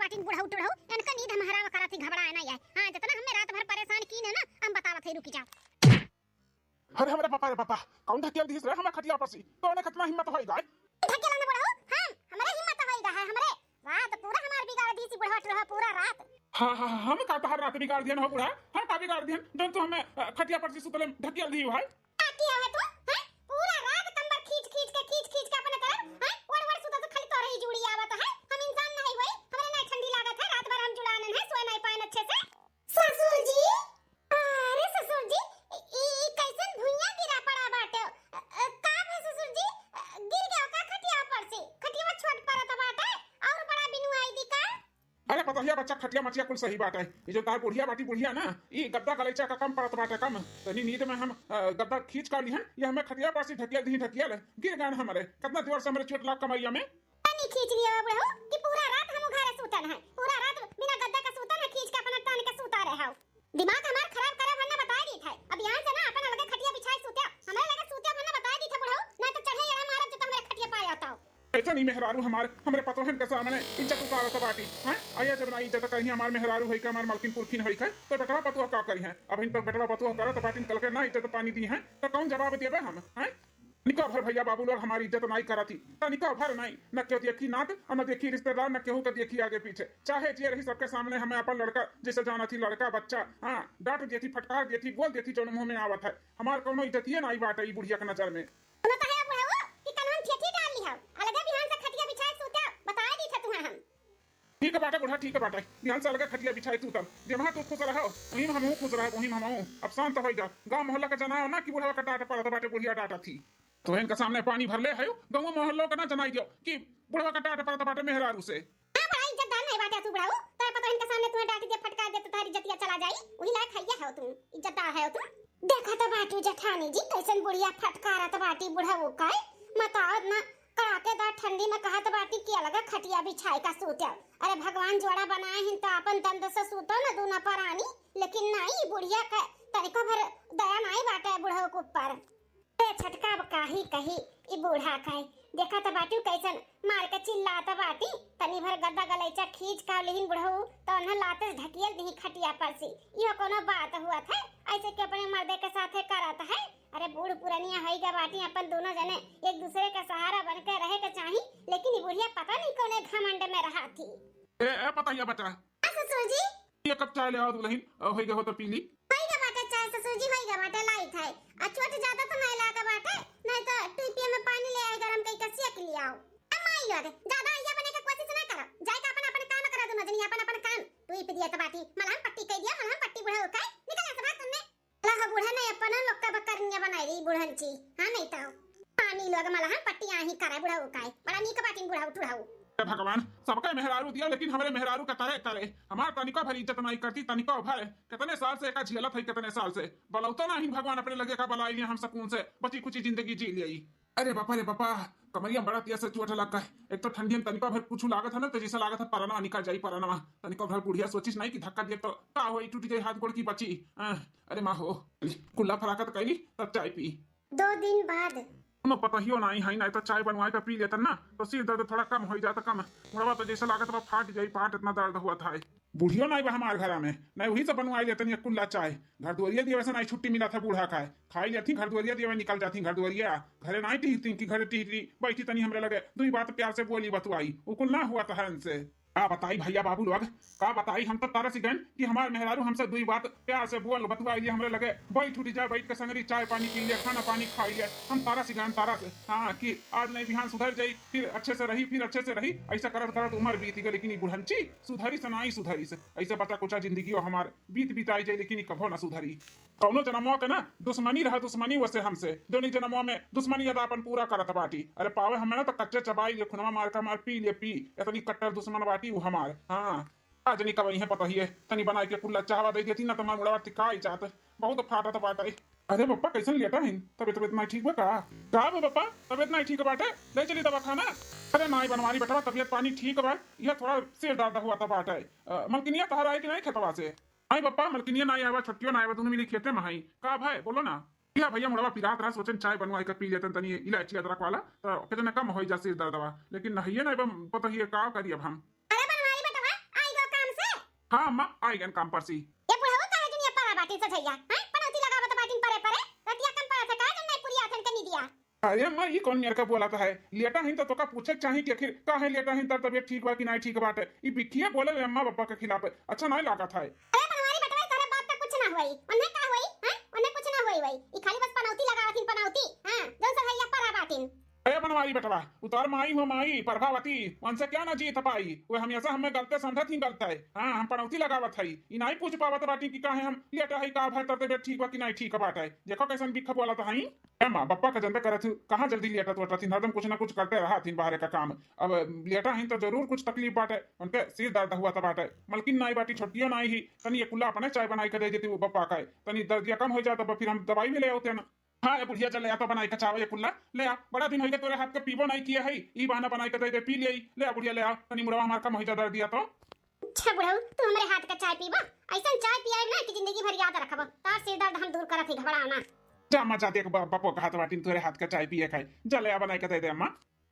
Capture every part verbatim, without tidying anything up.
तीन बुढ़ऊ टुढ़ऊ, इनका नींद हम हराम करत ही, घबराए ना आए। हाँ, जितना हमें रात भर परेशान कीन है ना, हम बतावत है, रुकी जाओ। अरे हमरे पापा रे पापा, कौन ढकेल दिहिस रे हमें खटिया पर से? कौने कितना हिम्मत होई गाय? ढकेल ना बुढ़ऊ, हम, हमरे हिम्मत होई गा है, हमरे। रात पूरा हमार बिगाड़ दिहिस बुढ़वा टुढ़वा, पूरा रात। हाँ, हाँ, हाँ, हम का तहार रात बिगाड़ दिहन हो बुढ़ा? हम का बिगाड़ दिहन? जौन तू हमें, अ, खटिया पर से सुतले में ढकेल दिही भाई? का किया है तू? हैं? पूरा रात कंबल खींच खींच के, खींच खींच के अपने तरफ, हैं? ओढ़ ओढ़ सुतत, खाली तोरे ही जूड़ी आवत है। हम इंसान नहीं होई, हमरे ना ठंडी लागत है, रात भर हम जुड़ानन है, सोए नहीं पाएन अच्छे से। ससुर जी, अरे ससुर जी, ई, ई कैसन भुइयां गिरा पड़ा बाटे? अ, अ, का भे ससुर जी? अ, गिर गयो का खटिया पर से? खटिया छोट पड़त बाटे और बड़ा बिनुआई दी का? अरे पतोहिया बच्चा, खटिया मचिया कुल सही बाटे। ई जो तार बुढ़िया बाटी बुढ़िया ना, ई गद्दा गलैचा का कम पड़त बाटे कम। तनी नींद में हम, अ, गद्दा खींच का लिहन, ये हमें खटिया पर से ढकिया दी ढकिया ले। गिर गन हमरे, कितना जोर से हमरे चोट लाग कमरिया में। तनी खींच लियो बुढ़ऊ कि पूरा रात हम घरे सूतन है, पूरा रात बिना गद्दा का सूतन है, खींच के अपना तान के सूता रहे हो। दिमाग हमार खराब करे भर ना बताए दी थे। अब यहाँ से ना अपन अलगे खटिया बिछाए सूत्या, हमारे लगे सूत्या भर ना बताए दी थे बुढ़ऊ, नहीं तो चढ़े एड़ा मारब जो तो हमारे खटिया पाए आता हो। ऐसा नहीं मेहरारू हमार, हमरे पतोहन के सामने इज्जत उतारत बाटी, हैं? अये जब ना इज्जत कहीं हमार मेहरारू होई के, हमार मलकिन पुरखिन होई के, तो बेटवा पतोह का करी हैं? अब इन तक बेटवा पतोह करत बाटिन, कल के ना इज्जत पानी दी हैं, तो कौन जवाब देबे हम, हैं? तनिका भर भैया बाबू लोग हमारी इज्जत नाई करत ही, तनिका भर नाई, न केहू देखी नात और न देखी रिश्तेदार, न केहू के देखी आगे पीछे। चाहे जे रही सबके सामने हमें अपन लड़का जैसे जानत ही, लड़का बच्चा, हाँ, डांट देती, फटकार देती, बोल देती जौन मुंह में आवत है। हमार कौनो इज्जतिये नाई बाटे ई बुढ़िया के नजर में। सुनत है बुढ़ऊ कि कनवन ठेठी डाल ली हो, अलगे बिहान से खटिया बिछाए सूते, बताए दी थे तुम्हें हम। ठीक बाटे बूढ़ा, ठीक बाटे। बिहान से अलगे खटिया बिछाए सूतब। जेमा तू खुश रहो, वहीं में हमहूँ खुश रहब, वहीं में हमहूँ। अब शांत होई जा। गाँव मोहल्ला का जनाओ ना कि बुढ़वा का डांट पड़त बाटे, बुढ़िया डांटत ही। तो इनका सामने पानी भर ले है, गाँव मोहल्ला का ना जनाई दियो कि बुढ़वा का डांट पड़त बाटे मेहरारू से। हाँ, बड़ा इज्जतदार नहीं बाटे तू बुढ़ऊ। तोरे पतोहिन के सामने तुम्हें डांट दिया, फटकार दिया तो तुम्हारी इज्जतिया चला जाई। वही लायक है हो तुम, इज्जतदार है हो तुम। देखा तो बाटू जेठानी जी, कैसन बुढ़िया फटकारत बाटी बुढ़ऊ का। बताओ ना, कड़ाकेदार ठंडी में कहत बाटी कि अलग खटिया बिछाए का सूते। अरे भगवान जोड़ा बनाए हिन तो अपन तंद से सूतो न दूना परानी, लेकिन नहीं, ई बुढ़िया के तनिको भर दया नहीं बाटे बुढ़ऊ के ऊपर। ए छटका, अब काही कही ई बूढ़ा का। देखा त बाटू कैसन मार के चिल्लात बाटी। तनी भर गद्दा गलैचा खींच का लिहिन बुढ़ऊ, त उन्हें लाते से ढकियल दिही खटिया पर से। इहो कोनो बात हुआ था, ऐसे कि अपने मर्दे के साथे करत है? अरे बूढ़ पुरनिया होई गा बाटी, अपन दोनों जने एक दूसरे का सहारा बन के रहे के चाही, लेकिन ई बुढ़िया पता नहीं कौने घमंड में रहा थी। ए, ए, पता ही बता। हाँ ससुर जी। ये कप चाय ले आओ दुल्हन, अ, होई गए हो तो पी ली। होई गए बाटे चाय ससुर जी, होई गए बाटे, लाई खाए। आ चोट ज्यादा तो नहीं लागे बाटे, नहीं तो टीपिया में पानी ले आए गरम कई के सेक लियाओ। अम्मा, ई लोग ज्यादा आइया बने के कोशिश ना करो, जाए के अपन अपन काम करो, दोनों जनी अपन अपन काम। तू ई पे दिया तो बाटी, मलहम पट्टी कह दिया, मलहम पट्टी बुढ़ऊ का, निकल ऐसे बात तुमने। ला हो बूढ़ा ने अपन लोग का बकरनिया बनाई रही बूढ़न ची। हाँ नहीं तो। पानी लोग मलहम पट्टी आही करे बुढ़ऊ का। बड़ा नीक बाटिन बुढ़ऊ टुढ़ऊ। हे भगवान, सबके मेहरारू दिया, लेकिन हमरे मेहरारू के तरे तरे। हमार तनिको भर इज्जत नहीं करती, तनिको भर। कितने साल से एका झेलत है, कितने साल से। बलौता नहीं भगवान अपने लगे का बलाई लिया हम सकून से, बची खुची जिंदगी जी लिया। अरे बापा रे बापा, कमरिया में बड़ा तेज से चोट लग गए। एक तो ठंडी में तनिका भर कुछ लागत है ना, तो जैसे लागत है परनवा निकल जाई, परनवा। तनिका भर बुढ़िया सोचिस नहीं कि धक्का दिए तो का होई, टूट जाई हाथ गोड़ की बची। आह, अरे माँ हो, कुल्ला फराकत कैली, तब चाय पी। दो दिन बाद। कोनो पतहियो नहीं है, नहीं तो चाय बनवाए का पी लेतन ना, तो सिर दर्द थोड़ा कम हो जाता, कम। मुड़वा तो जैसे लागत बा फाट जाई, फाट इतना दर्द हुआ था। बुढ़ियो नाई बा हमार घरा में, नाई वही से बनवाई लेतन ये कुल्ला चाय। घर दुआरिया दिए वैसे नाई छुट्टी मिला था बूढ़ा खाए, खाई लेती घर दुआरिया दिए निकल जाती घर दुआरिया। घरे नाई टिहती कि घरे टिहती बैठी तनी हमरे लगे, दुई बात प्यार से बोली बतुआई, उ कुल ना हुआ था इनसे। का बताई भैया बाबू लोग, का बताई, हम तो तरस गए कि हमार मेहरारू हमसे दुई बात प्यार से बोल बतुआई लिए हमरे लगे, बैठ उठ जा, बैठ के संगरी चाय पानी पी लिया, खाना पानी खाई लिया। हम तरस गए, तरस, हाँ, कि आज नहीं बिहान सुधर जाई, फिर अच्छे से रही, फिर अच्छे से रही। ऐसा करत करत उम्र बीत गई, लेकिन ये बुढ़ंची सुधरी से नाई सुधरी से, ऐसे बचा कुचा जिंदगी हमार बीत बिताई जाए, लेकिन ई कभो ना सुधरी। कौनो जनमवा के ना दुश्मनी रहा, दुश्मनी वसे हमसे। दोनों जनमवा में दुश्मनी अदा अपन पूरा करत बाटी। अरे पावे हमें ना तो कच्चे चबाई ले, खुनवा मार का मार पी ले पी। इतनी कट्टर दुश्मन बाटी वो हमार। हाँ, आज नहीं कब है पता ही है। तनी बनाई के कुल्ला चाहवा दे देती ना तो मार मुड़वा टिकाई जात। बहुत फाटत बाटे। अरे पप्पा, कैसन लेटा है? तबियत, तबियत नहीं ठीक बा का? का बा पप्पा, तबियत नहीं ठीक बाटे? ले चली दवा खाना। अरे नाई बनवारी बेटवा, तबियत पानी ठीक बा, यह थोड़ा सिर दर्द हुआ था बाटे। अ, मलकिनिया तोहरा आई कि नहीं खेतवा से? आई पप्पा, मलकिनिया नाई आवा, छोटियो नाई आवा, दोनों मिली खेते में हई। का भाई, बोलो ना। या भैया, मुड़वा पिरात रहा, सोचन चाय बनवाई के पी लेतन तनी इलायची अदरक वाला, तो कितने कम होई जा सिर दर्दवा। लेकिन नहीं है ना, अब पता ही है का करी अब हम। अरे बनवारी बेटवा, आ हाँ अम्मा, आइगन काम पर सी। ए बुढ़ऊ, काहे दुनिया परा बाटिन सझैया, हैं? पनौती लगावत बाटिन परे परे, रतिया कम परा था का, जब नहीं पुरिया थन के निदिया। अरे अम्मा, ई कौन मेर का बोलत है? लेटा हईन त तोका पूछे के चाही कि आखिर काहे लेटा हईन, तोर तबियत ठीक बा कि नाहीं ठीक बाटे। ई बिट्ठिया बोले ले अम्मा बप्पा के खिलाफ, अच्छा नाहीं लागत है। अरे बनवारी बेटवा, तोरे बाप का कुछ ना होई, उन्हें का होई, हैं? उन्हें कुछ ना होई, होई। ई खाली बस पनौती लगावत हिन, पनौती, हाँ, जौन सझैया परा बाटिन। ए बनवारी बेटवा, उ तोर माई हो माई, प्रभावती, उनसे क्या ना जीत पाई? वे हमेशा हमें गलते समझत ही गलते। हाँ, हम पनौती लगावत हई, ई नाहीं पूछ पावत बाटी कि काहे हम लेटा हई, का भय, तोर तबियत ठीक बा कि नाहीं ठीक बाटे। देखो कैसन बिख बोलत हई। ए माँ, बप्पा का जनबे करत हू, कहाँ जल्दी लेटत वेटत ही, हरदम कुछ ना कुछ करते रहत ही बाहरे का काम। अब लेटा हई तो जरूर कुछ तकलीफ बाटे, उनके सिर दर्द हुआ त बाटे। मलकिन नाहीं बाटी, छोटकियो नाहीं ही, तनी ये कुल्ला अपने चाय बनाई के दे देती वो बप्पा का, तनी दर्दिया कम हो जात, तब फिर हम दवाई भी ले आते ना। हाँ, ए बुढ़िया, चल ले आ तो बनाई के चावा ये कुल्ला, ले आ। बड़ा दिन होइगे तोरे हाथ के पीबो नाहीं किए हई, ई बहाना बनाई के दे दे, पी ले, ले आ बुढ़िया, ले आ, तनी मुड़वा हमार कम होई जा दर्दिया तो। अच्छा बुढ़ऊ, तू हमरे हाथ के चाय पीबा? ऐसन चाय पियाई ना कि जिंदगी भर याद रखबा। तार सिर दर्द हम दूर करत ही, घबरा ना। जा अम्मा, जा, देख बा-, बापो कहत बाटिन तोरे हाथ के चाय पिए खाई, जा ले आ बनाई के दे दे अम्मा।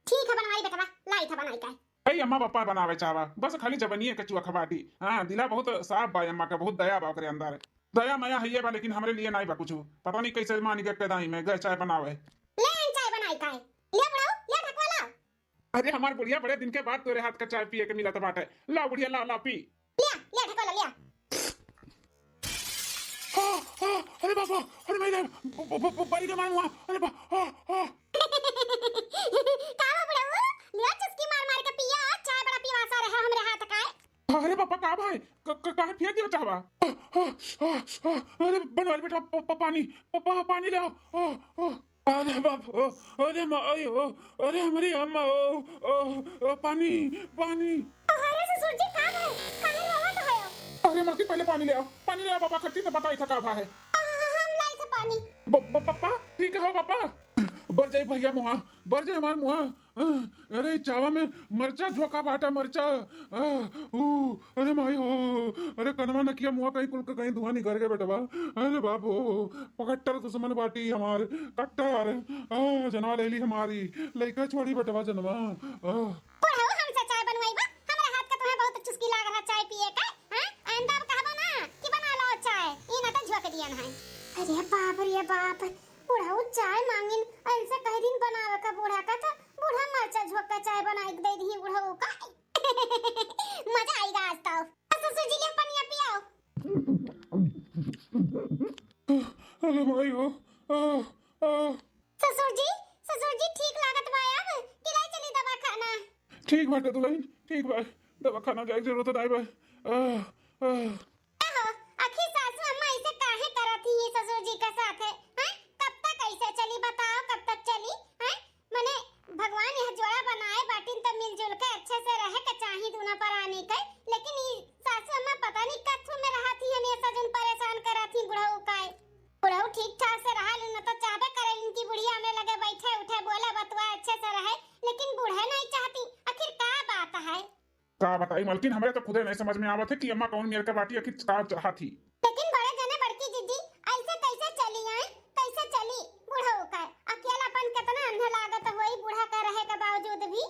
ठीक है बनवारी बेटवा, लाई था बनाई के। ए अम्मा, बप्पा बनावे चावा, बस खाली जबनिए के चुअख बाटी। हाँ, दिला बहुत साफ बा अम्मा के, बहुत दया बा ओकरे अंदर। दया मया हइये बा, लेकिन हमरे लिए नाई बा कुछ। पता नहीं कैसे मानी गए पैदाई में गए चाय बनावे। ले आइन चाय बनाई का है। ले बुढ़ऊ, ले ढकवा ला। अरे हमार बुढ़िया, बड़े दिन के बाद तोरे हाथ का चाय पिए के मिलत बाटे। ला बुढ़िया, ला, ला पी। ले, ले ढकवा ला, ले। हाँ, हाँ, अरे बाबा, अरे माई रे, ब-, ब-, ब-, बड़ी के मार हुआ, अरे बा-, हाँ, हाँ। का बा बुढ़ऊ? लिया चुस्की मार मार के पिया, चाय बड़ा पिवासा रहे हमरे हाथ का है। अरे पापा, का भाई? क-, क-, काहे फेंक दिया चाहवा? आ, आ, आ, आ, अरे बनवारी बेटा, प-, प-, पानी, प-, प-, पानी ले आओ। आ, आ, अरे बाप, ओ, अरे माई, ओ, अरे हमारी अम्मा, ओ, ओ, ओ, पानी, पानी। अरे ससुर जी, का है? काहे रोवत हो? अरे माँ की पहले पानी ले आओ, पानी ले आओ पापा, खट्टी तो बताई था का भा है। आ, हम लाई थे पानी। ब-, ब-, पापा, ठीक है हो पापा? बर जाई भैया मुआ, बर जाई हमार मुआ। अरे चावा में मरचा झोंका बाटा, मरचा। आ, ऊ, अरे माई हो, अरे कनवा नकिया मुआ कहीं कुल के कहीं धुआं निकर गए बेटवा। अरे बाप हो, कट्टर दुश्मन बाटी हमार, कट्टर। आ, जनवा ले ली हमारी, लइका छोड़ी बेटवा जनवा। आ। बुढ़ऊ हमसे चाय बनवाई बा, हमरा हाथ का तुम्हें बहुत चुस्की लाग रहा चाय पिए का, हैं? आइंदा अब कहबो ना कि बना लो चाय, ई ना तो झोंक दियन है। अरे बाप रे बाप, बुढ़ऊ चाय मांगिन, ऐसे कह दिन बनावे का बूढ़ा का, तो बूढ़ा मरचा झोंक के चाय बनाई के दे दी बुढ़ऊ का। मजा आएगा आज तो। ससुर जी, ले पनिया पियाओ। अरे माई हो, आ, आ। ससुर जी, ससुर जी, ठीक लागत बा अब कि ले चली दवाखाना? ठीक बाटे दुल्हन, ठीक बा, दवाखाना जाए के जरूरत नाई बा। आ, आ। कहो, आखिर सासू अम्मा ऐसे काहे करत ही ये ससुर जी का साथ है, हैं? कब तक ऐसे चली बताओ, कब तक चली, हैं? मने भगवान यह जोड़ा बनाए बाटिन तो मिलजुल के अच्छे से रहे के चाही दूना परानी के, लेकिन ई सासू अम्मा पता नहीं कथू में रहत ही हमेशा जौन परेशान करत ही बुढ़ऊ का है। बुढ़ऊ ठीक ठाक से रहा लेन तो चाहबे करे इनकी बुढ़िया हमरे लगे बैठे उठे बोले बतुआ अच्छे से रहे, लेकिन बूढ़े नहीं चाहती, आखिर का बात है? का बताई मलकिन, हमरे तो खुदे नहीं समझ में आवत है कि अम्मा कौन मेर के बाटी, आखिर का चाहत ही। लेकिन बड़े जने बड़की जिज्जी ऐसे कैसे चली आए, कैसे चली? बुढ़ऊ का अकेलापन कितना अन्ह लागत होई बूढ़ा का रहे के बावजूद भी।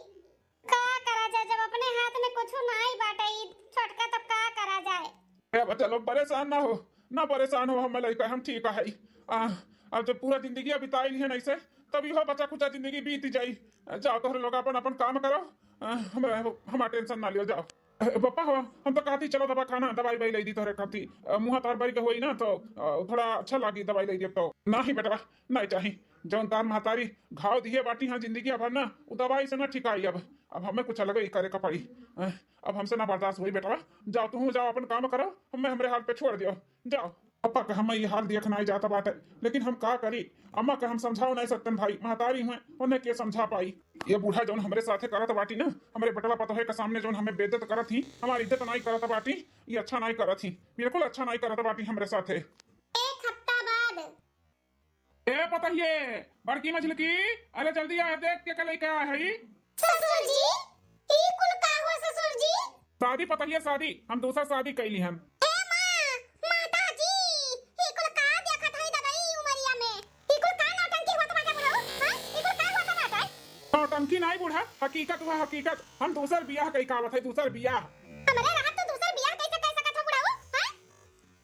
का करा जाए, जब अपने हाथ में कुछ नाई बाटे ई छोटका, तब का करा जाए? ए बच्चा लोग परेशान ना हो, ना परेशान हो, हम लइका हम ठीक है। आ, अब जब पूरा जिंदगी बिताई लिहन ऐसे, तब इहो बचा कुचा जिंदगी बीत जाई। जाओ तोहरे लोग अपन, अपन काम करो, आ, हम, हमार टेंशन ना लियो, जाओ। ए, पप्पा हो, हम तो कहती चलो दवाखाना, दवाई वाई ले दी तोहरे खाती। आ, मुँह तार बारी के होई ना तो, आ, थोड़ा अच्छा लागी दवाई ले दी तो। नहीं बेटवा, नहीं चाही। जौन तार महतारी घाव दिए बाटी हाँ जिंदगी भर ना, उ दवाई से ना ठिकाई। अब, अब हमें कुछ अलग ही करे का पड़ी। आ, अब हमसे ना बर्दाश्त होई बेटवा, जाओ तुहू जाओ अपन काम करो, हमें हमरे हाल पे छोड़ दियो। जाओ। पापा का हमें ये हाल देख नाई जाता बाटे, लेकिन हम का करी? अम्मा का हम समझाओ नाई सकतन भाई, महतारी हुए, उन्हें के समझा पाई? ये बूढ़ा जौन हमरे साथे करत बाटी ना, हमरे बेटवा पतोहे के सामने जौन हमें बेइज्जत करत ही, हमारी इज्जत नाई करत बाटी, ये अच्छा नाई करत ही, बिल्कुल अच्छा नाई करत बाटी हमरे साथे। एक हफ्ता बाद। ए पतहिए, बड़की मझिलकी, अरे जल्दी आ, देख के कलई का है। ससुर जी, ई कुल का हुआ ससुर जी? शादी पतहिए शादी, हम दूसर शादी कैली हन। ए माँ, माता जी, ई कुल का देखत हई ददाई ई उमरिया में? ई कुल का नौटंकी होत बाटे बुढ़ऊ? हाँ? ई कुल का होत बाटे? नौटंकी नाई बूढ़ा, हकीकत हुआ हकीकत। हम दूसर बियाह कई का आवत है, दूसर बियाह। हमरे रहत तो दूसर बियाह कैसे कर सकत हो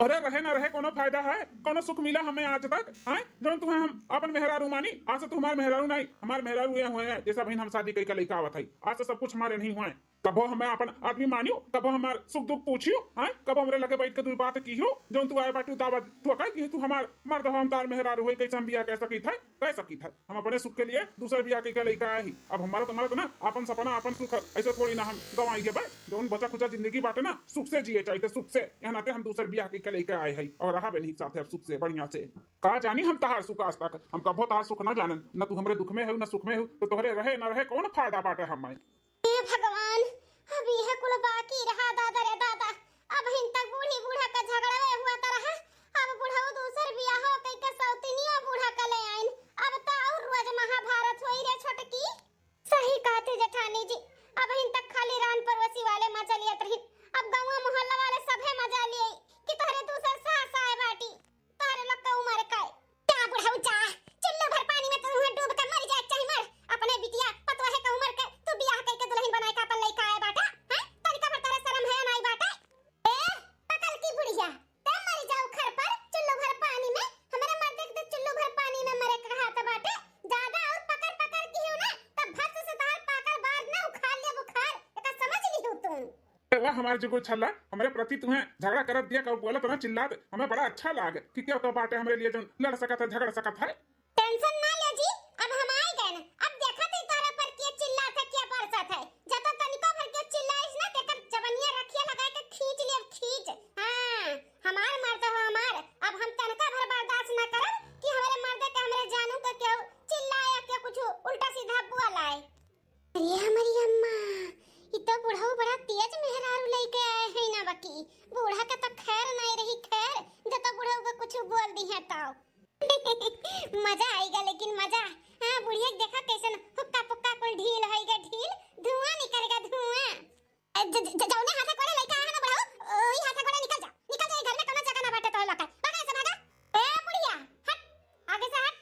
अरे रहे ना रहे, कोनो फायदा है? कोनो सुख मिला हमें आज तक? हैं? जौन तुम्हें हम अपन मेहरारू मानी, आज से तू हमार मेहरारू नहीं, हमार मेहरारू ये हुए हैं, जैसा बहन हम शादी कइके लइका आवत है, आज से सब कुछ हमारे नहीं हुए। कबो हमें अपन आदमी मानियो, कबो हमार सुख दुख पूछियो, हैं? कबो हमरे लगे बैठ के दू बात कियो, जौन तू आए बाटू दावा तू कह कि तू हमार मर्द हो, हम तार मेहरारू होई, कैसे हम बियाह कह सकी थे? कह सकी थे। हम अपने सुख के लिए दूसर बियाह कइके लइका आए ही। अब हमारा तुम्हारा तो ना अपन सपना, अपन सुख, ऐसे थोड़ी ना हम गंवाई है भाई। जौन बचा खुचा जिंदगी बाटे ना, सुख से जिए चाहिए, सुख से। यह नाते हम दूसर बियाह कइके लइका आए ही और रहा बेनी साथे अब सुख से, बढ़िया से। का जानी हम तहार सुख आज तक, हम कबो तहार सुख ना जानन, न तू हमरे दुख में हो, न सुख में हो, तो तोहरे रहे न रहे कौन फायदा बाटे हमें? हे भगवान, अब इहे कुल बाकी रहा दादा रे दादा। अबहिन तक बूढ़ी बूढ़ा का झगड़वे हुआ त रहा, अब बुढ़ऊ दूसर बियाह कइके सौतिनिया बूढ़ा का ले आइन। अब त और रोज महाभारत होई रे छोटकी। सही कहते जेठानी जी, अबहिन तक खाली रान पड़ोसी वाले मजा लियत रही, अब गौवा मोहल्ला वाले सभे मजा लिए कि तोहरे दूसर सास आए बाटी। तोहरे लोग का उमर का है? जा बुढ़ऊ जा, चुल्लू भर पानी में तू डूब के मर जाए चाहे मर। अपने बिटिया पतोहे का उमर के तू बियाह कइके दुल्हन बनाए के अपन लइका आए बाटा, हैं? तनिका भर तोहरे शर्म हया नाई बाटा। ए, पकल की बुढ़िया, ते मर जाऊ खर पर, चुल्लू भर पानी में। हमरे मर्दे के तो चुल्लू भर पानी में मरे के हाथ बाटे। ज्यादा और पकड़ पकड़ की हो ना, तब भस्म से तोहर पाकल बार ना उखाड़ ले बुखार। एका समझ ली हो तुम। ए, वाह हमार जुगु छल्ला, हमरे प्रति तुम्हें झगड़ा करत दिया, कब बोलत ना चिल्लात, हमें बड़ा अच्छा लाग कि केहू तो बाटे हमरे लिए जौन लड़ सकत है, झगड़ सकत है। टेंशन ना ले जी, अब हम आए गए ना, अब देखत ही तोहरे पर के चिल्लात है, के परसत है। जब तनिको भर के चिल्लाइस ना, तेकर जबनिया रखिया लगा के खींच लेब, खींच। हाँ, हमार मर्द हो हमार, अब हम तनका भर बर्दाश्त ना करब कि हमरे मर्दे के हमरे जानू के केहू चिल्लाए या के कुछ उल्टा सीधा बोलाए। अरे हमारी अम्मा, ई तो बुढ़ऊ बड़ा तेज मेहरारू लइके आए हैं ना बकी। बूढ़ा के तो खैर नहीं रही खैर, जब तो बुढ़ऊ के कुछ बोल दी है तो। मजा आएगा लेकिन मजा। हाँ, बुढ़िया के देखा कैसन हुक्का पुक्का कुल ढील होइगा ढील, धुआं निकलेगा धुआं। ए, ज-, ज-, जौने हाथे कोड़े लइके आए हैं ना बुढ़ऊ, ओही हाथे कोड़े निकल जा, निकल जा, ये घर में कोनो जगह ना बाटे तोहे लौटे, भागा ऐसे भागा। ए बुढ़िया, हट, आगे से हट।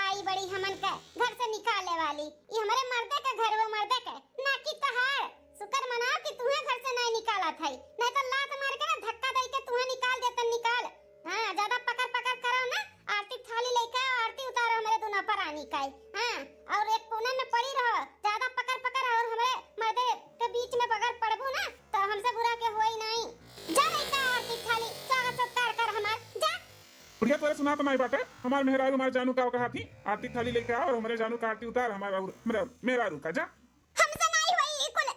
आई बड़ी हमन के घर से निकाले वाली। ई हमरे मर्दे के घर, वो मर्दे के, ना कि तहार। शुक्र मनाओ कि तुहे घर से नहीं निकालत है, नहीं तो लात मार के ना धक्का दे के तुहे निकाल देतन, निकाल। हाँ, ज्यादा पकड़ पकड़ करो ना, आरती थाली लेके आओ, आरती उतारो हमरे दुनो परानी का। हाँ, और एक कोने में पड़ी रहो, ज्यादा पकड़ पकड़ और हमरे मर्दे के बीच में बगर पड़बू ना, तो हमसे बुरा के होई नहीं। जा लइका आरती थाली, स्वागत सत्कार कर हमार, जा। बुढ़िया तोरे सुनात नाई बाटे, हमार मेहरारू हमार जानू का कहा थी, आरती थाली लेके आओ और हमरे जानू का आरती उतार, हमार और मेरा, मेहरारू का, जा। हमसे नाई होई ई कुल,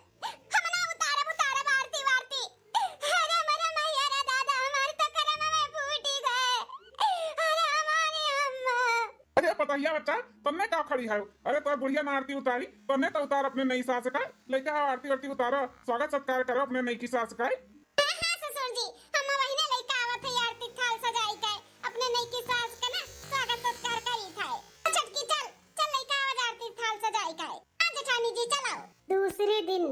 हम ना उतारब, उतारब आरती वारती। अरे मरे मैया रे दादा, हमार तो करम में फूटी गए। अरे हमारी अम्मा। अरे पतहिया बच्चा, तन्ने का खड़ी है? अरे तोर बुढ़िया ना आरती उतारी, तन्ने तो उतार अपने नई सास का, लेके आओ आरती वारती उतारो, स्वागत सत्कार करो अपने नई की सास का। हाँ, हाँ, ससुर जी, हम वही ने लइका आवत है आरती थाल सजाई के, अपने नई की सास के ना स्वागत सत्कार करी था। छोटकी चल, चल लइका आवाज आरती थाल सजाई के। हाँ, जेठानी जी, चलाओ। दूसरे दिन।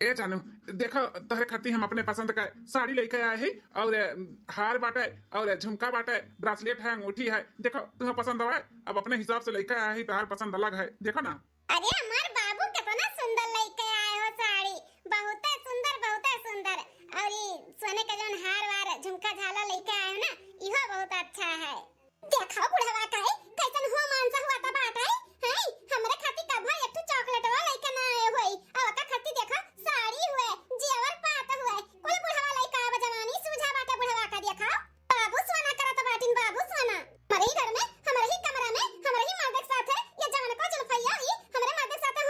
ए जानू, देखो, तोहरे खातिर हम अपने पसंद का साड़ी लेके आए हैं, और, अ, हार बाटे, और झुमका बाटे, ब्रासलेट है, अंगूठी है। देखो, तुम्हें पसंद आवे, अब अपने हिसाब से लेके आए हैं, तोहर पसंद अलग है, देखो ना। अरे, हमार बाबू कितना सुंदर लेके आए हो साड़ी, बहुते सुंदर, बहुते सुंदर। और ई सोने का जौन हार वार, झुमका झाला लेके आए हो ना, इहो बहुत अच्छा है। देखो बुढ़वा का है, कैसन हो मानसा हुआ था बाटा है, हैं? हमरे खातिर कभा एक ठो चॉकलेटवा लेके ना आए होई। अब ओकर खातिर देखो, साड़ी हुए, जेवर पात हुए, कुल बुढ़वा लइका अब जवानी सूझा बाटे बुढ़वा का, देखो। बाबू सोना करत बाटिन, बाबू सोना। हमरे ही घर में, हमरे ही कमरा में, हमरे ही मर्द के साथ है, ये जवन को जुल्फैया ही, हमरे मर्द के साथ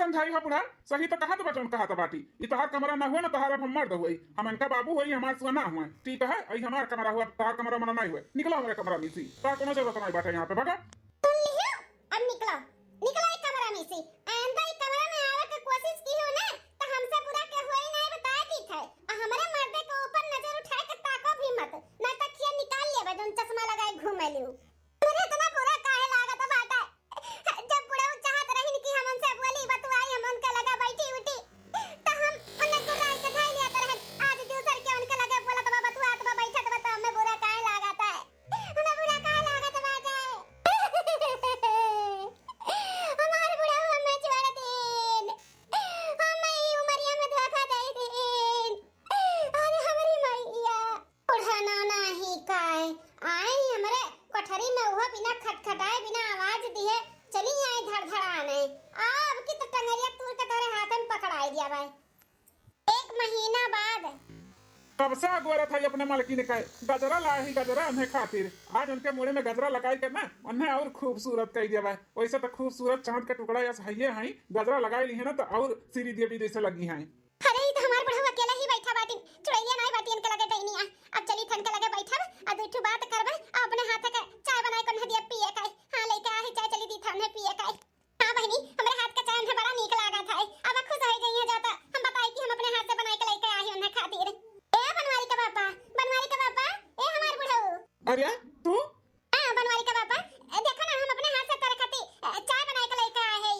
समझाई हा बूढ़ा, सही तो कहत बा जौन कहत बाटी। ई तहार कमरा ना हुए ना, तहार अब हम मर्द हुए, हम इनका बाबू हुए, हमार सुआ ना हुए, ठीक है? ई हमार कमरा हुआ, तहार कमरा मना नहीं हुए। निकला हमारे कमरा में से, तहार कोनो जरूरत नहीं बाटे यहाँ पे, भगा। सुन लियो, अब निकला, निकला ई कमरा में से। आइंदा ई कमरा में आवे के कोशिश की हो ना, तो हमसे बुरा के होई नहीं, बताए दी थे। और हमारे मर्दे के ऊपर नजर उठाए के ताको भी मत, नहीं तो खिया निकाल लेबे जौन चश्मा लगाए घूमे लियो। अरे, इतना बुरा काहे लागत बाटे? जब बुढ़ऊ चाहत रहिन कि हम उनसे बोली, बतुआई, हम उनके लगे बैठी उठी, त हम उन्हें गुर्राई के धइ लिया तरह। आज दूसर के उनके लगे बोलत बा, बतुआत बा, बैठत बा, त हमें बुरा काहे लागत है? हमें बुरा काहे लागत बाटे? हमार बुढ़ऊ हमें छोड़ दीन, हमें ई उमरिया में धोखा दे दीन। अरे हमरी मैया। बुढ़ा ना नाही काय, आए हमरे कोठरी में उहो बिना खटखटाए, बिना आवाज दिए चली आए धड़धड़ाने। आ, अब की तो टंगरिया तूर के तोरे हाथ में पकड़ाई दिया भाई। एक महीना बाद। कब से अगोरत है अपने मालकिन का गजरा लाए ही गजरा उन्हें खातिर। आज उनके मुड़े में गजरा लगाई के ना उन्हें और खूबसूरत कई दिया भाई। वैसे तो खूबसूरत चांद के टुकड़ा यस हइये हैं, गजरा लगाई ली है ना तो और श्री देवी जैसे लगी हैं। अरे, ई तो हमार बुढ़ऊ अकेला ही बैठा बाटिन, चुड़ैलिया नाई बाटी इनके लगे डैनिया। अब चली थन के लगे बैठब, आ दुइ ठो बात करब, आ अपने हाथ के चाय बनाए के उन्हें दिया पिए के। हाँ, लइके आहे चाय, चली दी थन पिए के। हाँ बहिनी, हमरे हाथ के चाय उन्हें बड़ा नीक लागत है। अब खुश हो गई है, जाता हम बताई कि हम अपने हाथ से बनाए के लइके आए उन्हें खातिर। ए बनवारी का पापा, बनवारी का पापा, ए हमार बुढ़ऊ। अरे, तू? हाँ, बनवारी का पापा, ए, देखो ना, हम अपने हाथ से तोरे खातिर, ए, चाय बनाए के लइके आए हैं।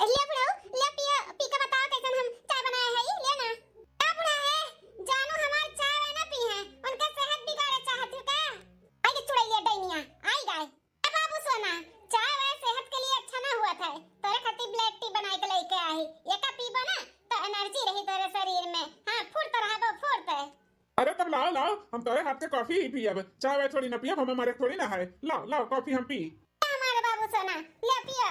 ले बुढ़ऊ, ले पियो, पी के बताओ कैसन हम चाय बनाए हैं, ले ना। का बुढ़ा है, जानू हमार चाय वाय ना पी है, उनका सेहत बिगाड़े चाहत हो का? आई के चुड़ैलिया डैनिया, आई गाय। ए बाबू सोना, चाय वाय सेहत के लिए अच्छा ना हुआ था, तोरे खातिर black tea बनाए के लइके आए हैं, एका पीबो ना तो energy रही तोरे शरीर में। हाँ, फुर्त रहबो, फुर्त। अरे तब लाओ, लाओ, हम तोरे हाथ के कॉफी ही पियब, चाय वाय थोड़ी ना पियब, हमें मरे थोड़ी ना है। लाओ, लाओ, कॉफी हम पी। हमारे बाबू सोना, ले पियो।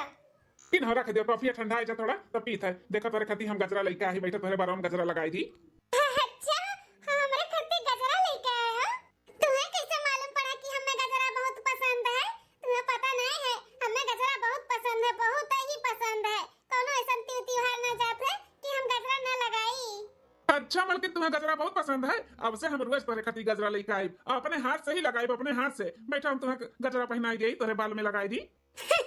पिन हो रख दियो, कॉफी ठंडा है जा थोड़ा, तब पीत है। देखो तोरे खाती हम गजरा लइके आही, बैठो तोरे बारह में गजरा लगाई दी। अच्छा, हमरे खाती गजरा लइके आए हो? तुम्हें कैसे मालूम पड़ा कि हमें गजरा बहुत पसंद है? तुम्हें पता नहीं है, हमें गजरा बहुत पसंद है, बहुत ही पसंद है। कौनो ऐसन त्यों-, त्योहार ना जात है कि हम गजरा ना लगाई। अच्छा मलकिन, तुम्हें गजरा बहुत पसंद है, अब से हम रोज तोरे खातिर गजरा लेके आइब, अपने हाथ से ही लगाइब, अपने हाथ से। बैठा, हम तुम्हें गजरा पहनाई देई, तोरे बाल में लगाई दी। हाँ,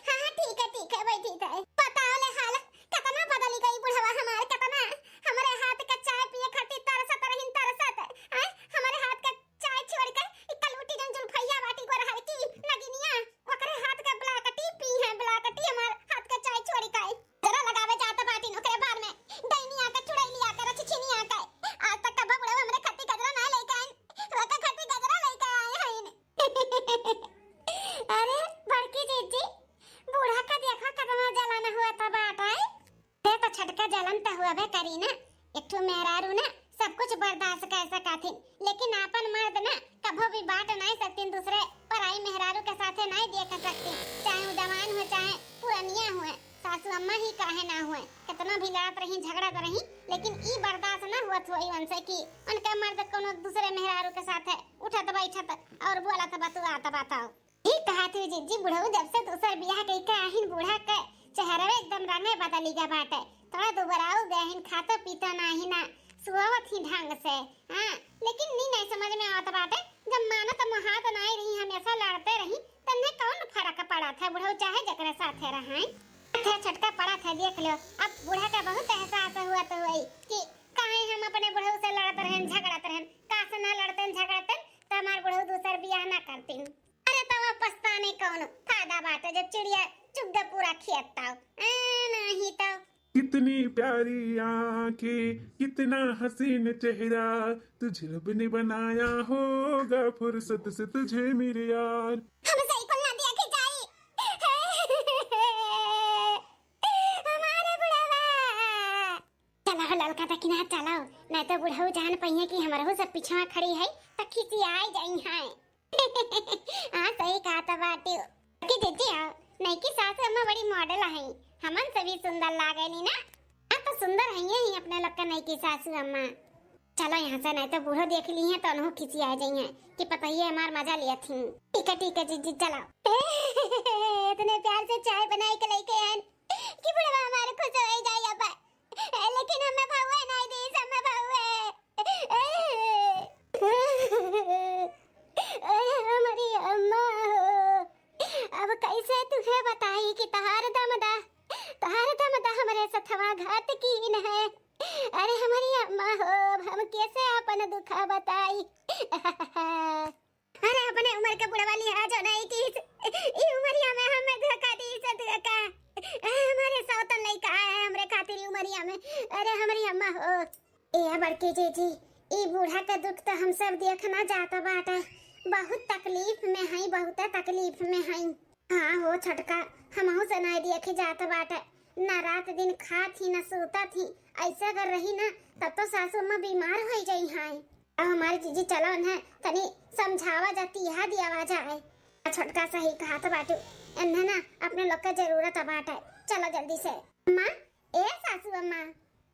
हाँ, ठीक है, ठीक है, बैठी थे। बताओ ले हाल, कितना बदल गई बुढ़वा हमार, कितना हमरे हाथ का चाय पिए खातिर तरसत रहिन, तरसत। हैं? हमरे हाथ का चाय छोड़ के ई कलूटी जौन जुल्फैया बाटी गोरहर की नगिनिया, ओकरे हाथ के black tea पी है, black tea हमार हाथ के चाय छोड़ के। गजरा लगावे जात बाटिन ओकरे बार में, डैनिया के, चुड़ैलिया के, रछछिनिया के। आज तक कबो बुढ़ऊ हमरे खाती गजरा ना लेके आइन, ओकर खाती गजरा लेके आए हैं। अरे बड़की जीजी, बूढ़ा का देखा कितना जलन हुआ था बाटे। ते तो छटका जलन त हुआ बे करी ना, एक ठो मेहरारू ना सब कुछ बर्दाश्त कर सकथिन, लेकिन आपन मर्द ना कभो भी बांट नहीं सकतीन, दूसरे पराई मेहरारू के साथे नहीं देख सकतीन, चाहे उ जवान हुए चाहे पुरनिया हुए, सासू अम्मा ही काहे ना हुए, कितना भी लड़त रही झगड़त रही, लेकिन ई बर्दाश्त ना हुआ हुई उनसे कि उनका मर्द कोनो दूसरे मेहरारू के साथे उठत बैठत और बोलत बतुआत बताओ। ठीक कहत हुई जीजी, बुढ़ऊ जब से दूसर बियाह कइके आहिन, बूढ़ा के चेहरवे एकदम रंगे बदली गा बाटे। थोड़ा दुबराऊ गए हिन, खातो पीतो नाही ना, सुआवत ही ढंग से। हाँ, लेकिन नी नहीं समझ में आवत बाटे, जब मानत मोहात नाही रही, हमेशा लड़ते रही, तन्ने कौन फर्क पड़त है, बुढ़ऊ चाहे जकरे साथे रहाई। थे छटका पड़त है, देख लो, अब बूढ़ा का बहुत एहसास हुआ तो हुई कि काहे हम अपने बुढ़ऊ से लड़त रहन, झगड़त रहन, का से ना लड़तन, झगड़तन, तो हमार बुढ़ऊ दूसर बियाह ना करतीन। अरे तवा पछताने कौनो फायदा बाटे, जब चिड़िया चुग दे पूरा खेत ताव। ए, नाही तो। कितनी प्यारी आंखें, कितना हसीन चेहरा, तुझे रब ने बनाया होगा फुर्सत से तुझे मेरे यार। हमसे ही कुल ना दिया कि जाई। हमारे बुढ़वा। चला हो ललका तकिना, चला हो, नहीं तो बुढ़ऊ जान पइहे कि हमरहू सब पिछवा खड़ी है, तो खिसियाई जाई हैं। हाँ, सही कहा था बाटी। कि जीजी आओ, नईकी सासू अम्मा बड़ी model है, हमन से भी सुंदर लागेली ना। हाँ, तो सुंदर है ही अपने लोग का नईकी सासू अम्मा। चलो यहाँ से, नहीं तो बूढ़ो देख ली है तो उन्हों खिसिया जाई है कि पता ही है हमार मजा लिया थी। ठीक है, ठीक है जीजी, चलो। इतने प्यार से चाय बनाई के लेके आए, कि बुढ़वा हमार खुश होइ जाई अब। लेकिन हमें भउए नाहीं दीस, हमें भउए। अरे हमरी अम्मा हो, अब कैसे तुहे बताई कि तहार दमदा, तहार दमदा हमरे सथवा घात कीन है। अरे हमरी अम्मा हो, अब हम कैसे आपन दुखा बताई? अरे अपने उमर के बुढ़वा लिहाजो नाहीं कीस, ई उमरिया में हमें धोखा दीस, धोखा। अरे हमरे सौतन लइका आए हैं हमरे खातिर ई उमरिया में। अरे हमरी अम्मा हो। ए बड़की जीजी, ई बूढ़ा के दुख त हम सब देखना जात बाटे। बहुत तकलीफ में हई, बहुते तकलीफ में हई। हाँ हो छोटका, हमहू से नाहीं देखी जात बाटे। ना रात दिन खात ही, ना सूतत ही। ऐसे अगर रही ना, तब तो सासू अम्मा बीमार होइ जइहैं। अब हमारी जीजी चलो, उन्हें तनी समझावा जा, तिहा दियावा जाए। आ छोटका सही कहत बाटू, इन्हें ना अपने लोग के जरूरत बाटे। चलो जल्दी से। अम्मा, ए सासू अम्मा,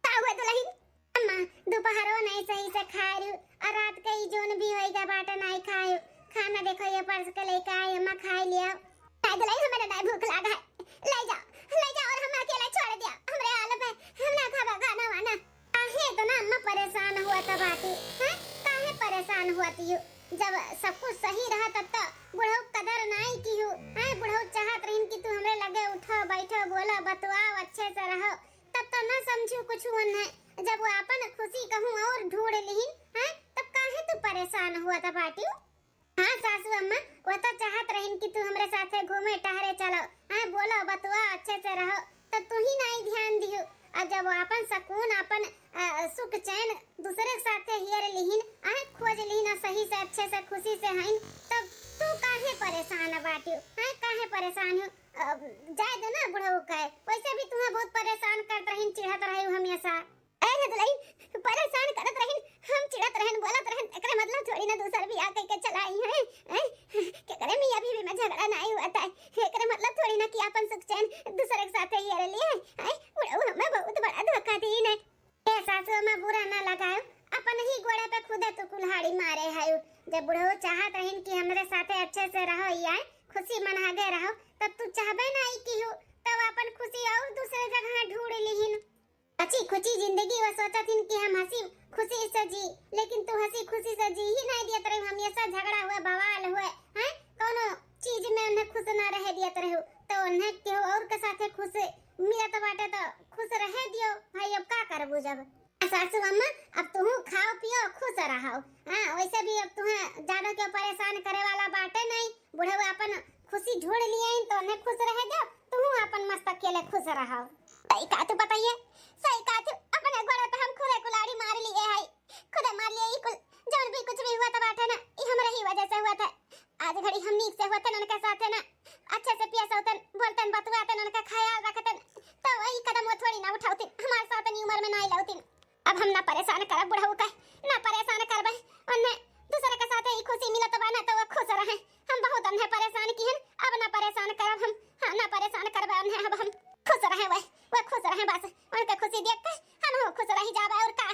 का हुआ दुलहिन? अम्मा, दुपहरो नाहीं सही से खाए रहू, और रात के ई जौन भी होइगा बाटे नाहीं खाए। खाना देखो ये परस के लेके आई, अम्मा खाए लिया। नाहीं दुलहिन, हमें नाहीं भूख लागा है, ले जाओ, ले जाओ और हमें अकेला छोड़ दिया, हमरे हाल में हम ना खाबा खाना वाना। काहे इतना अम्मा परेशान हुआ तब आती, हैं? काहे परेशान हुआ ती? जब सब कुछ सही रहा तब तो बुढ़ऊ कदर नाहीं किहू, हैं? बुढ़ऊ चाहत रहिन कि तू हमरे लगे उठो, बैठो, बोलो, बतुआओ, अच्छे से रहो, तब तो ना समझू कुछ उन्हें। जब वो अपन खुशी कहूँ और ढूंढ लिहिन, हैं? तब काहे तू परेशान हुआ था बाटियो? हाँ सासू अम्मा, वो तो चाहत रहिन कि तू हमरे साथे घूमे टहरे चलो, हैं? बोलो, बतुआओ, अच्छे से रहो, तो तू ही नाहीं ध्यान दिहू। और जब वो अपन सुकून, अपन, अ, सुख चैन दूसरे के साथे हेर लिहिन, आए खोज लिहिन और सही से, अच्छे से, खुशी से हइन, तब तू काहे परेशान बाटियो, हैं? काहे परेशान हो? अ, जाए दो ना बुढ़ऊ के, वैसे भी तुम्हें बहुत परेशान करत रहिन, चिढ़त रहे हो हमेशा। अरे दुलहिन, परेशान करत रहिन, हम चिढ़त रहन, बोलत रहन, एकरे मतलब थोड़ी ना दूसर बियाह कइके चला आई हैं, हैं? केकरे मियाँ बीवी में झगड़ा नाहीं हुआ था, एकरे मतलब थोड़ी ना कि अपन सुख चैन दूसरे के साथे हेर लिए, हैं? बुढ़ऊ हमें बहुत बड़ा धोखा दीन है। ए सासू अम्मा, बुरा ना लगायो, अपन ही गोड़े पे खुदे तू कुल्हाड़ी मारे हयो। जब बुढ़ऊ चाहत रहिन कि हमरे साथे अच्छे से रहो, या खुशी मनागे रहो, तब तू चाहबे नाहीं किहू, तब अपन खुशी और दूसरे जगह ढूंढ लिहिन। बची खुची जिंदगी वो सोचत हिन कि हम हंसी खुशी से जी, लेकिन तू हंसी खुशी से जी ही नाहीं दियत रहू, हमेशा झगड़ा हुए, बवाल हुए, हैं? कौनो चीज में उन्हें खुश ना रहे दियत रहू, तो उन्हें केहू और के साथे खुश मिलत बाटे तो खुश रहे दियो भाई, अब का करबू जब। आ सासू अम्मा, अब तुहू खाओ पियो, खुश रहो। हाँ, वैसे भी अब तुम्हें ज्यादा क्यों परेशान करे वाला बाटे नहीं, बुढ़ऊ अपन खुशी ढूंढ लिए हैं, तो उन्हें खुश रहे दो, तुहू अपन मस्त अकेले खुश रहो। सही कहा तू बताइए, सही कहा तू, अपने गोड़े पे हम खुदे कुल्हाड़ी मार लिए है, खुदे मार लिए, ई कुल जौन भी कुछ भी हुआ था बाटे ना, ई हमरे ही वजह से हुआ था। आज घड़ी हम नीक से होतन उनके साथे ना, अच्छे से पिया सोतन, बोलतन, बतुआतन, उनका ख्याल रखतन, तो वही कदम वो थोड़ी ना उठावतिन, हमारे साथ ई उम्र में ना लौतिन। अब हम ना परेशान करब बुढ़ऊ का, ना परेशान करबे। उन्हें दूसरे के साथ ई खुशी मिलत बा ना, तो वो खुश रहे। हम बहुत उन्हें परेशान किहन, अब ना परेशान करब हम। हाँ, ना परेशान करबे उन्हें, अब हम खुश रहे, वह, वह खुश रहे बस। उनके खुशी देख के हम हो खुश रही जाबे, और का।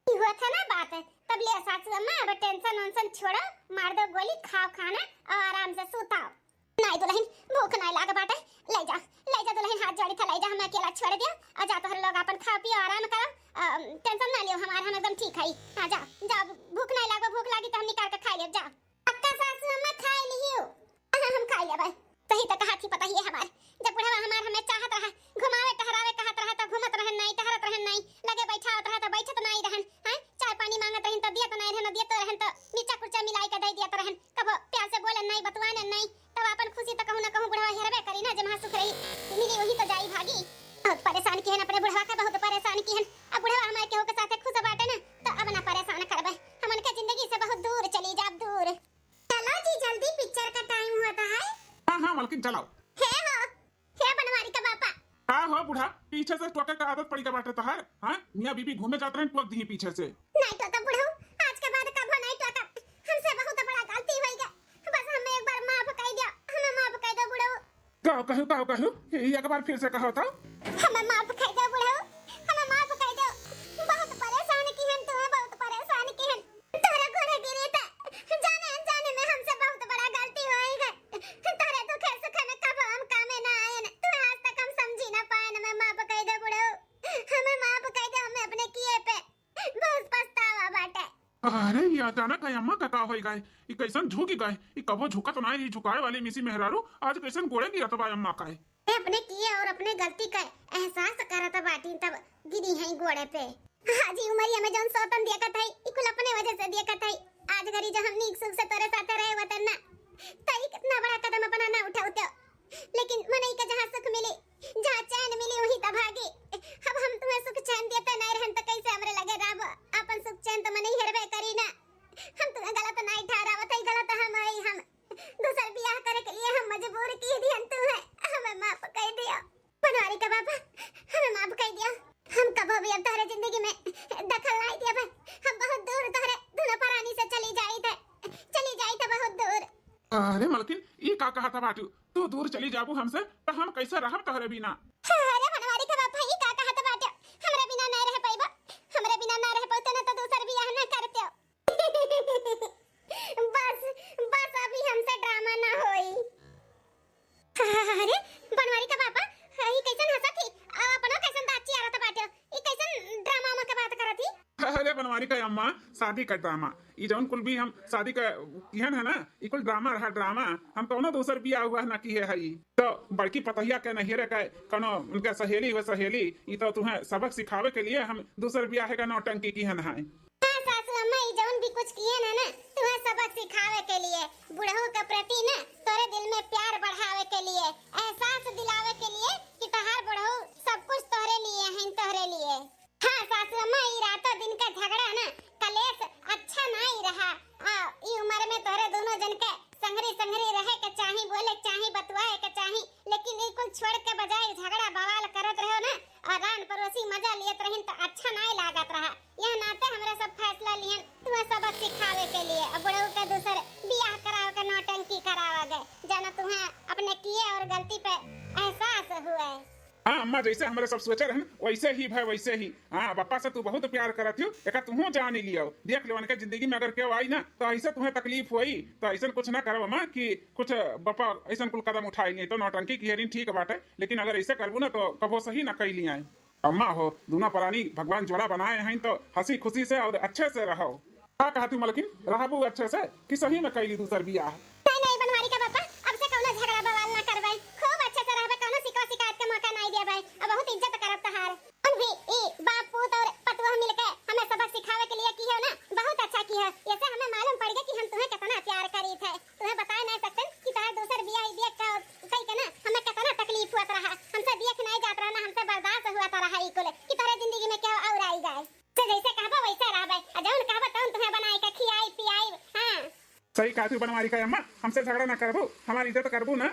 ई हुआ था ना बात, तब ले सासू अम्मा, अब टेंशन वेंशन छोड़ो, मार दो गोली, खाओ खाना और आराम से सुताओ। नाहीं दुलहिन, भूख नाहीं लाग बाटे, ले जा, ले जा दुलहिन, हाथ जोड़ी था, ले जा, हमें अकेला छोड़ दिया, और जा तोहरे लोग अपन खाओ पियो, आराम करो, अ, टेंशन ना लियो हमार, हम एकदम ठीक हई। हाँ, जा, जा, भूख नाहीं लाग, भूख लागी तो हम निकाल के खाई लेब, जा। पक्का सासू अम्मा खाई लियो? हाँ, हम खाई लेबै। सही तो कहा थी पता ही है हमार, जब बुढ़वा हमार हमें चाहत रहा, घुमावे टहरावे कहत रहा तो घूमत रहन नाहीं, टहरत रहन नाहीं, लगे बैठावत रहा तो बैठत नाहीं रहन, हैं? चाय पानी मांगत रहन तो दियत नाहीं रहन, दियत रहन तो मिर्चा कुर्चा मिलाई के दे दियत रहन, कबो प्यार से बोलन नाहीं, बतुआन नाहीं, तब अपन खुशी तो कहूँ ना कहूँ बुढ़वा हेरबे करी ना, जे महा सुख रही, मिली वही तो जाई भागी। बहुत परेशान किहन अपने बुढ़वा के, बहुत परेशान किहन। अब बुढ़वा हमारे केहू के साथे खुश बाटे ना, तो अब ना परेशान करबे, हम उनके जिंदगी से बहुत दूर चली जाब, दूर। चलो जी, जल्दी, पिक्चर का टाइम होता है। हाँ, हाँ, मलकिन, चलाओ। हे हो, हे बनवारी का बापा। का हो बूढ़ा, पीछे से टोके का आदत पड़ी का बाटे तोहार? हाँ, मियाँ बीबी घूमे जात रहन, टोक दिही पीछे से। नाहीं टोकब बुढ़ऊ, आज के बाद कभो नाहीं टोकब। हमसे बहुत बड़ा गलती होई गया, बस हमें एक बार माफ कर दिया, हमें माफ कर दो बुढ़ऊ। का कहू, का कहू? एक बार फिर से कहो तो। हमें माफ कर दो बुढ़ऊ, हमें माफ कर दो। बहुत परेशान किहन तुम्हें, बहुत परेशान किहन। तोहरे गोड़े गिरी त जाने अनजाने में हमसे बहुत बड़ा गलती होई गए। तोहरे दुखे सुखे में कबो हम कामे ना आयन, तू आज तक हम समझी ना पायन। हमें अरे, ई अचानक है अम्मा का, का होई गए? ई कैसन झुकी गए? ई कबो झुकत ना रही, झुकाए वाली मिसी मेहरारू, आज कैसन गोड़े गिरत बा अम्मा का? ए, अपने किए और अपने गलती का एहसास करत बाटी, तब गिरी हैं गोड़े पे। आज ई उमरिया में जौन सौतन देखत है, ई कुल अपने वजह से देखत है। आज घरी जो हम नीक सुख से तोरे साथे रहे वतन ना, त ई कितना बड़ा कदम अपना ना उठाउते। लेकिन मनई के जहाँ सुख मिली, जहाँ चैन मिली, वहीं त भागी। अब हम तुम्हें सुख चैन देते नहीं रहन, त कैसे हमरे लगे रहबो? आपन सुख चैन त मनई हेरबे करी ना। हम तुम्हें गलत नहीं ठहरावत है, गलत हम है, हम दूसर बियाह करे के लिए हम मजबूर की दिहन तुम्हें, हमें माफ कर दियो। बनवारी का बाबा, हमें माफ कर दियो। हम कबो भी अब तोहरे जिंदगी में दखल नहीं दिया भाई। हम बहुत दूर तोहरे दोनों परानी से चली जाई थे, चली जाई थे बहुत दूर। अरे मलकिन, ई का कहत बाटू? तू दूर चली जाबू हमसे, त हम कैसे रहब तोहरे बिना? अरे बनवारी का बाबा, ई का कहत बाटे? हमरे बिना ना रह पाइबो, हमरे बिना ना रह पाते ना तो दूसर बियाह ना करते। बस, बस अभी हमसे ड्रामा ना होई। अरे, बनवारी का बाबा, ई कैसन हंसत ही? आ, अपनो कैसन दांत चियारत बाटे? ई कैसन ड्रामा में के बात करत ही? अरे बनवारी का अम्मा, शादी का ड्रामा। ई जौन कुल भी हम शादी का किहन है ना, ई कुल ड्रामा रहा, ड्रामा। हम कौनो दूसर बियाह हुआ ना किहे हई। तो बड़की पतहिया के नहिरे का कौनो उनके सहेली हुए सहेली, ई तो तुम्हें सबक सिखावे के लिए हम दूसर बियाह का नौटंकी किहन है। हाँ सासू अम्मा, ई जौन भी कुछ किए ना ना, तुम्हें सबक सिखावे के लिए, बुढ़ऊ के प्रति ना तोरे दिल में प्यार बढ़ावे के लिए, एहसास दिलावे के लिए कि तहार बुढ़ऊ सब कुछ तोहरे लिए हैं, तोहरे लिए। हाँ सासू अम्मा, ई रातों दिन का झगड़ा ना, कलेश अच्छा नाई रहा। आ, ई उम्र में तोहरे दोनों जन के संगरी संगरी रहे के चाही, बोले के चाही, बतुआए के चाही, लेकिन ई कुल छोड़ के बजाय झगड़ा बवाल करत रहो ना, और रान पड़ोसी मजा लियत रहिन त अच्छा नाई लागत रहा। यह नाते हमरे सब फैसला लिहन तुम्हें सबक सिखावे के लिए, और बुढ़ऊ के दूसर बियाह करावे के नौटंकी करावा गए, जाना तुम्हें अपने किए और गलती पे एहसास हुए। हाँ अम्मा, जैसे हमरे सब सोचे रहन वैसे ही भय, वैसे ही। हाँ, बप्पा से तू बहुत प्यार करत हो, एका तुहू जान ही लियो। देख लो, उनके जिंदगी में अगर केहू आई ना तो ऐसे तुम्हें तकलीफ होई, तो ऐसन कुछ ना करब अम्मा कि कुछ बप्पा ऐसन कुल कदम उठाई नहीं। तो नौटंकी की हेरिन ठीक बाटे, लेकिन अगर ऐसे करबू ना तो कबो सही ना कैली आए। अम्मा हो, दूना परानी भगवान जोड़ा बनाए हैं तो हंसी खुशी से और अच्छे से रहो। का कहती मलकिन, रहबू अच्छे से कि सही में कैली दूसर बियाह? नहीं, नहीं, बनवारी का बापा, अब से कौनो झगड़ा बवाल ना करबे, खूब अच्छे से रहबे, कौनो शिकवा शिकायत के मौका नहीं देबे। अब बहुत इज्जत करब तहार। उन भी ई बाप पूत और पतोह मिलके हमें सबक सिखावे के लिए की हो ना, बहुत अच्छा की हो। ऐसे हमें मालूम पड़ गया कि हम तुम्हें कितना प्यार करी थे। तुम्हें बताए नहीं सकते कि तहार दूसर बियाह ई देख के, कई के ना हमें कितना तकलीफ हुआ रहा, हमसे देख नहीं जात रहा ना, हमसे बर्दाश्त हुआ रहा ई कुल कि तोरे जिंदगी में क्या और आई जाए। से जैसे कहबा वैसे रहबे, आ जौन कहबा तौन तुम्हें बनाई के खियाई पियाई। हाँ। सही कहती बनवारी का अम्मा, हमसे झगड़ा ना करबू, हमारी इज्जत करबू ना।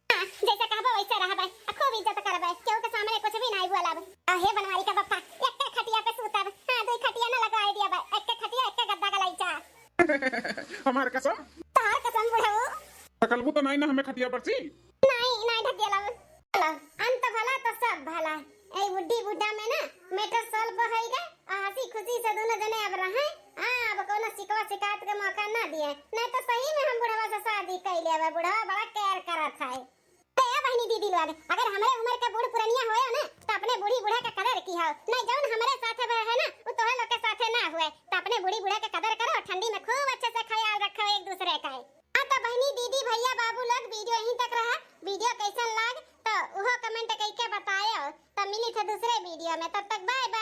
हाँ, जैसे कहबा वैसे रहबे, आ खूब इज्जत करबे, केहू के सामने कुछ भी नहीं बोलब। आ हे बनवारी का बप्पा, एक के खटिया पे सूतब, हाँ, दो खटिया ना लगवाए दिया बे, एक के खटिया, एक के गद्दा गलाइचा। हमार कसम। तहार कसम बुढ़ऊ। तकलबू तो नहीं ना हमें खटिया पर से? नहीं, नहीं ढकेलब। चलो, अंत भला तो सब भला। ए बुढ़ी बुढ़ा में ना matter solve होई गए, आ हंसी खुशी से दोनों जने अब रहे। हाँ, अब कोनो शिकवा शिकायत के मौका ना दिए, नहीं तो सही में हम बुढ़वा से शादी कर लेबे। बुढ़वा बड़ा care करत है। तो ए बहनी दीदी लोग, अगर हमरे उम्र के बूढ़ पुरनिया होए ना, तो अपने बूढ़ी बूढ़ा के कदर की हो, नहीं जौन हमरे साथे रहे ना, वो तोहरे लोग के साथे ना हुए। तो अपने बूढ़ी बूढ़ा के कदर करो, ठंडी में खूब अच्छे से ख्याल रखो एक दूसरे का। हाँ, तो बहनी, दीदी, भैया, बाबू लोग, video यहीं तक रहा। Video कैसन लाग, तो उहो comment कइके बतायो। तो मिली थे दूसरे video में, तब तक bye bye।